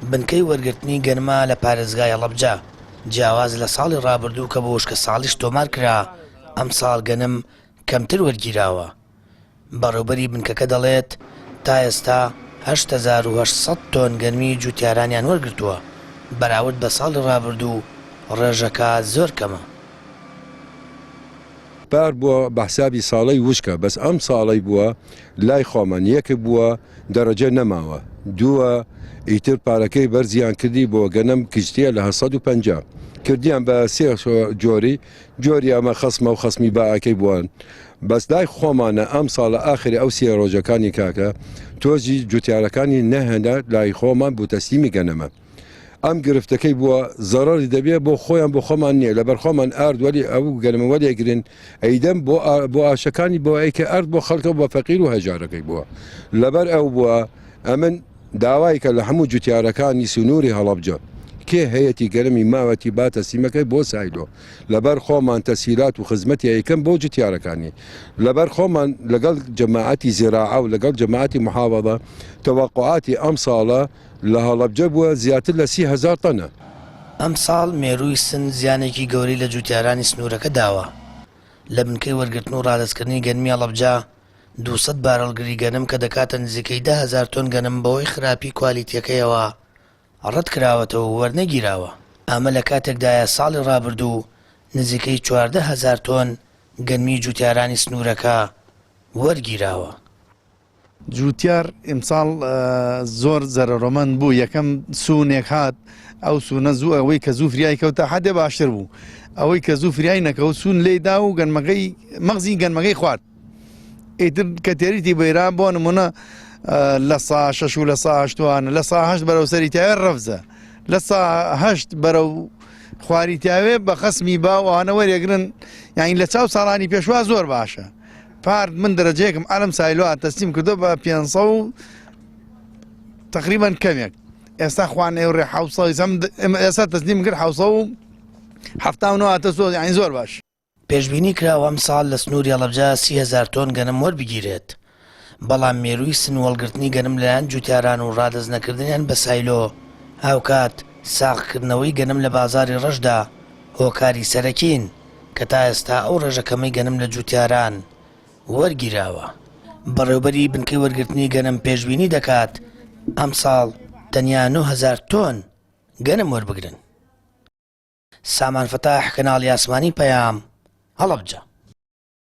بنکەی وەرگرتنی گەنمە لە پارێزگای هەڵەبجە، جیاواز لە ساڵی ڕابردوو کە بۆ وشکەساڵیش تۆمار کرا، ئەمساڵ گەنم کەمتر وەرگیراوە. بەڕێوبەری بنکەکە دەڵێت، تا ئێستا 8800 تۆن گەنمی جوتیارانیان وەرگرتووە، بەراورد بە ساڵی ڕابردوو ڕێژەکە زۆر کەمە. پار بووە بە حسابی ساڵەی وشکە بەس ئەم ساڵەی بووە لای خۆمان یەک بووە دەرەجە نەماوە دووە ئیتر پارەکەی بەرزیان کردی بۆ گەنم کشتیە لە 150 کردیان بە سێ جۆری جۆری ئەمە خەسمە و خەسمی باەکەی بووان بەس لای خۆمانە ئەم ساڵە ئاخری ئەو سێ ڕۆژەکانی کاکە تۆزی جوتیارەکانی نەهێنا لای خۆمان بوو تەسلیمی گەنەمە ئەم گرفتەکەی بووە زەڕەری دەبێ بۆ خۆیان بۆ خۆمان نییە لەبەر خۆمان ئارد وەلی ئەو گەنمە وەرێگرن ئەیدەم بۆ بۆ ئاشەکانی بۆ ئەیکە ئەرد بۆ خەڵکە بە فەقیر و هەژارەکەی بووە لەبەر ئەو بووە ئەمن داوای کە لە هەموو جوتیارەکانی سنووری هەڵەبجە کێ هەیەتی گەرمی ماوەتی با تەسلیمەکەی بۆ سایلۆ لەبەر خۆمان تەسهیلات و خزمەتی ئەیکەم بۆ جوتیارەکانی لەبەر خۆمان لەگەڵ جەماعەتی زیراعە و لەگەڵ جەماعەتی محافظە تەوەقعاتی ئەم ساڵە لە هەڵەبجە بووە زیاتر لە 30 هەزار تەنە. ئەمساڵ مێرووی سن زیانێکی گەورەی لە جووتیارانی سنوورەکە داوە. لە بنکەی وەرگرتن و ڕادەستکردنی گەنمی هەڵەبجە، 200 بارهەڵگری گەنم کە دەکاتە نزیکەی 10,000 تۆن گەنم بەهۆی خراپی کوالیتییەکەیەوە ڕەتکراوەتەوە و وەرنەگیراوە. ئەمە لە کاتێکدایە ساڵی ڕابردوو نزیکەی 14,000 تۆن گەنمی جووتیارانی سنوورەکە وەرگیراوە. جوتیار ئیمساڵ زۆر زەرەرۆمەند بوو یەکەم سوونێک هات ئەو سوونە زوو ئەوەی کە زوو فریای کەوتە حدێ باشتر بوو ئەوەی کە زوو فریای نەکەوت سوون لێی دا و گەنمەکەی مەغزی گەنمەکەی خوارد ئیتر کە تێریتی بەیرا بۆ نمونە لە سا شەش و لە سا هەشتوانە لە سا هەشت بەرەو سەری تایە ڕەفزە لە سا هەشت بەرەو خواری تاوێ بە خەسمی باو ئەوانە وەرێگرن یانی لە چاو ساڵانی پێشوا زۆر باشە پار من دەرەجەیەکم عەلەم سایلۆ تەسلیم کردو بە 500 و تقریبا کەمێک ئێستا خوان ئێوڕێ 700 ئێستا تەسلیم کرد 779 هاتە زۆر یانی زۆر باش. پێشبینی کراوە ئەمساڵ لە سنووری هەڵەبجە 30,000 تۆن گەنم وەربگیرێت، بەڵام مێرووی سن وەڵگرتنی گەنم لەلایەن جووتیاران و ڕادەستنەکردنیان بە سایلۆ، هاوکات ساغکردنەوەی گەنم لە بازاڕی ڕەشدا هۆکاری سەرەکین. کە تا ئێستا ئەو ڕێژە کەمەی گەنم لە جووتیاران وەرگیراوە. بەڕێوبەری بنکەی وەرگرتنی گەنم پێشبینی دەکات ئەمساڵ تەنیا 9000 تۆن گەنم وەربگرن. سامان فەتاح، کەناڵی ئاسمانی پەیام، هەڵەبجە.